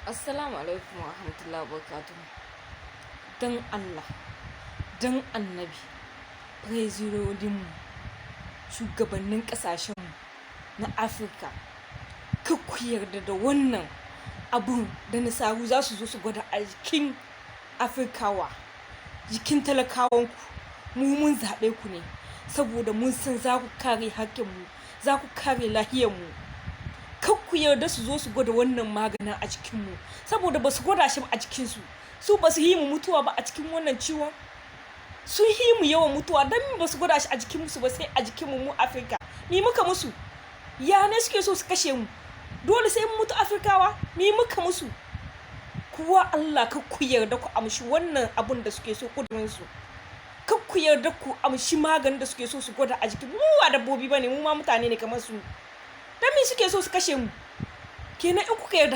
Assalamu alaikum wa rahmatullahi wa barakatuhu. Don Allah, don Annabi, firezirodinmu, shugabannin ƙasashenmu na Afirka, kar ku yarda da wannan abun da nasaru za su zo su gwada a jikin Afirkawa, jikin talakawanku. Mu mun zaɓe ku ne saboda mun san za ku kare hakkinmu, za ku kare lahiyarmu. Kar ku yarda su zo su gwada wannan maganin a jikinmu, saboda ba su gwada shi ba a jikinsu. Su ba su yi mu mutuwa ba a cikin wannan ciwon? Sun yi mu yawan mutuwa, don me ba su gwada shi a jikinsu ba sai a jikinmu mu Afirka? Me muka musu? Ya ne suke so su kashe mu? Dole sai mun mutu Afirkawa? Me muka musu? Kuwa Allah, kar ku yarda ku amshi wannan abun da suke so ƙudurinsu. Kar ku yarda ku amshi maganin da suke so su gwada a jikin mu. Ba dabbobi ba ne, mu ma mutane ne kamar su. Don me suke so su kashe mu? Kenan in kuka yarda